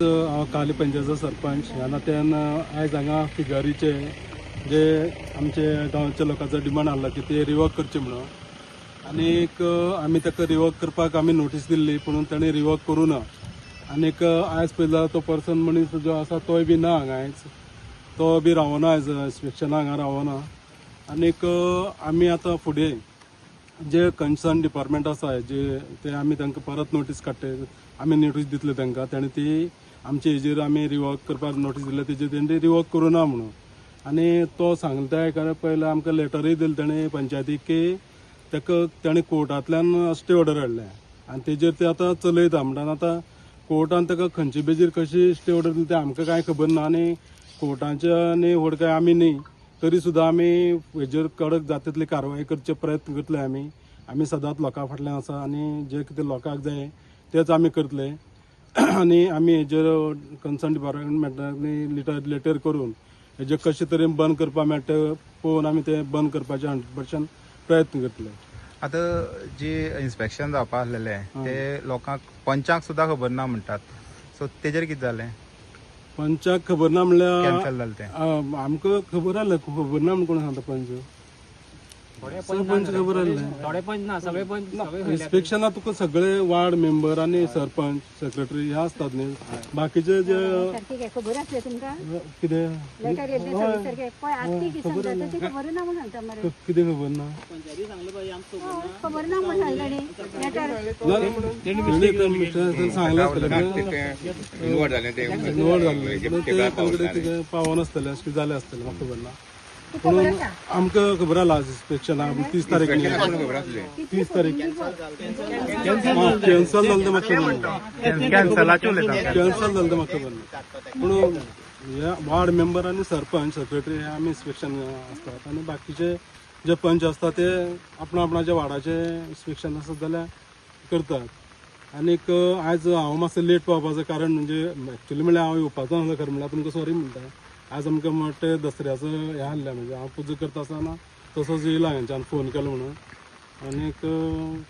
हांव काली पंचायतीचो सरपंच ह्या नात्यान आयज हांगा फिगरीचे जे आमचे गांवच्या लोकांचो डिमांड आहलो की ते रिवर्क करचे म्हणून, आनीक आमी ताका रिवर्क करपाक आमी नोटीस दिल्ली, पूण ताणें रिवर्क करूं ना. आनीक आयज पळयला तो पर्सन मनीस जो आसा तोय बी ना हांगा, आयज तो बी रावना, आयज इन्स्पेक्शना हांगा रावना. आनीक आमी आतां फुडें जे कन्सर्न डिपार्टमेंट आसा जे ते आमी तांकां परत नोटीस काडटे, आमी नोटीस दितले तांकां. ताणें ती आमचे हेजेर आमी रिवर्क करपाक नोटीस दिल्या तेजेर तेणी रिवर्क करूं ना म्हणून. आनी तो सांगता त्या एका पयलें आमकां लेटरूय दिलें ताणें पंचायतीक की ताका ताणें कोर्टांतल्यान स्टे ऑर्डर हाडल्या आनी तेजेर ते आतां चलयता. म्हणटान आतां कोर्टान ताका खंयचे बेजीर कशी स्टे ऑर्डर दिली तें आमकां कांय खबर ना, आनी कोर्टाच्या आनी व्हड काय आमी न्ही, तरी सुद्दां आमी हेजेर कडक जाता तितली कारवाय करचे प्रयत्न करतले. आमी आमी सदांच लोकां फाटल्यान आसा आनी जे कितें लोकांक जाय तेच आमी करतले. आनी आमी हेजेर कन्सर्न डिपार्टमेंटांनी लेटर करून हेजे कशे तरेन बंद करपाक मेळटा पळोवन आमी ते बंद करपाचे 100% प्रयत्न करतले. आतां जी इन्स्पेक्शन जावपा आसलेलें ते लोकांक, पंचांक सुद्दां खबर ना म्हणटात, सो तेजेर कितें जालें? पंचाक खबर ना म्हणल्यार कॅन्सल जालें तें? आमकां खबर आसलें. खबर ना म्हण कोण सांगता? पंच, सरपंच खबर आसलें. थोडे पंच ना, सगळे पंच सगळे. इन्स्पेक्शनाक तुका सगळे वार्ड मेंबर आनी सरपंच, सेक्रेटरी हे आसतात न्ही, बाकीचे जे सारकें काय खबर आसलें तुमकां? कितें? लेटर येयल्लें सगळें सारकें पळय. आतां कितें सांगता तें खबर ना म्हूण सांगता मरे. कितें खबर ना? पंचायती सांगले पाहिजे आमकां. हय, खबर ना म्हूण सांगलें ताणें लेटर. ना, सांगलें आसतलें. निवड जालें ते. निवड जाल्लें ते तांकडे कितें पावनासतलें, अशें कितें जालें आसतलें, म्हाका खबर ना. तुका खबर आसा? आमकां खबर आसा इन्स्पेक्शनाक 30 तारीख न्ही? खबर आसलें. 30 तारीख कॅन्सल जालें तें म्हाका खबर ना. कॅन्सलाचें उलयता. कॅन्सल जालें तें म्हाका खबर ना, पूण हे वार्ड मेंबर आनी सरपंच, सेक्रेटरी हे आमी इन्स्पेक्शन आसतात आनी बाकीचे जे पंच आसता ते आपणा आपणाच्या वार्डाचे इन्स्पेक्शन आसत जाल्यार करतात. आनीक आयज हांव मातसो लेट पावपाचें कारण म्हणजे एक्चुली म्हणल्यार हांव येवपाचो नासलो, खरें म्हणल्यार तुमकां सॉरी म्हणटा. आज आमकां मोठे दसऱ्याचो हें आहलें, म्हणजे हांव पुजा करता आसतना तसोच येयला हेंच्यान फोन केलो म्हणून. आनीक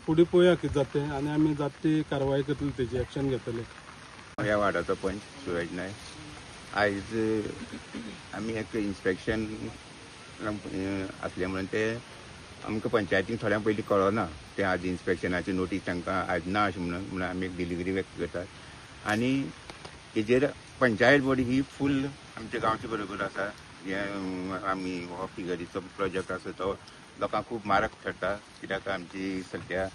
फुडें पळोवया कितें जाता तें आनी आमी जाता ती कारवाय करतले, तेजी एक्शन घेतले. ह्या वार्डाचो पंच सुरज नायक. आयज आमी एक इन्स्पेक्शन आसलें म्हणून ते आमकां पंचायतीक थोड्या पयलीं कळना ते आज इन्स्पेक्शनाची नोटीस तांकां आज ना अशें म्हणून, म्हणून आमी एक दिलगिरी व्यक्त करतात. आनी हेजेर पंचायत बॉडी ही फूल आमच्या गांवचे बरोबर आसा. हे आमी हो फिगरीचो प्रोजेक्ट आसा तो लोकांक खूब मारक ठरता, कित्याक आमची सद्या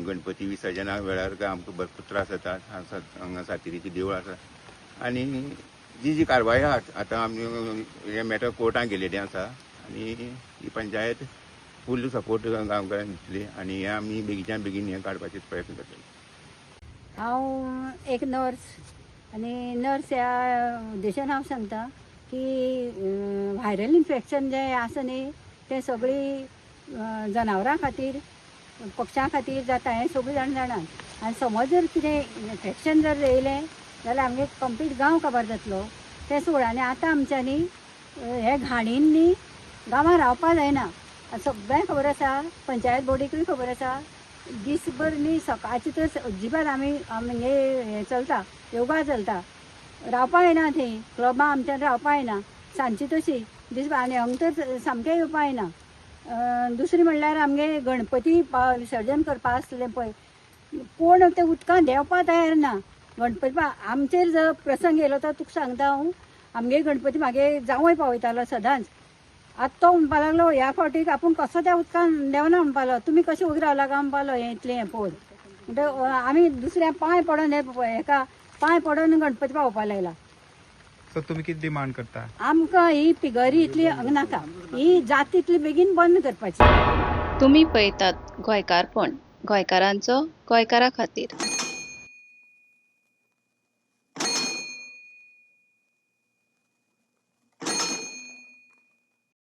गणपती विसर्जना वेळार आमकां भरपूर त्रास जाता. हांगा सातेरीचें देवूळ आसा आनी जी जी कारवाय आहा आतां आमी हे मॅटर कोर्टान गेलेलें आसा आनी ही पंचायत फूल सपोर्ट गांवकारांक दितली आनी हे आमी बेगीच्या बेगीन हें काडपाचे प्रयत्न करतले. हांव एक नर्स आनी नर्स ह्या उद्देशान हांव सांगता की व्हायरल इन्फेक्शन जें आसा न्ही तें सगळीं जनावरां खातीर, पक्षां खातीर जाता हें सगळीं जाण जाणात. आनी समज जर कितें इन्फेक्शन जर येयलें जाल्यार आमगे कंप्लीट गांव काबार जातलो तें सोड. आनी आतां आमच्यांनी हे घाणीन न्ही गांवां रावपा जायना. आनी सगळ्यांक खबर आसा, पंचायत बोर्डीकूय खबर आसा. दीसभर न्ही सकाळची तर अजिबात आमी आमगे हें चलता, योगा चलता, रावपा येना थंय क्लबां आमच्यान रावपा येना. सांजची तशी दीसभर आनी हांगा तर सामकें येवपा येना. दुसरें म्हणल्यार आमगे गणपती विसर्जन करपा आसलें पळय, कोण ते उदकांत देंवपा तयार ना गणपती. आमचेर जर प्रसंग येयलो तो तुका सांगता हांव, आमगे गणपती मागे जांवय पावयतालो सदांच. आतां तो म्हणपा लागलो ह्या फावटीक आपूण कसो त्या उदकान देंवना म्हणपा लागलो. तुमी कशें वगी रावला काय म्हणपा लागलो. हें इतलें हें पळोवन म्हणटा आमी दुसऱ्या पांय पडोन हेका पांय पडोन गणपती पावोवपा लागला. सो तुमी कितें डिमांड करता? आमकां ही पिगरी इतली नाका, ही जात तितली बेगीन बंद करपाची. तुमी पळयतात गोंयकारपण, गोंयकारांचो गोंयकारा खातीर.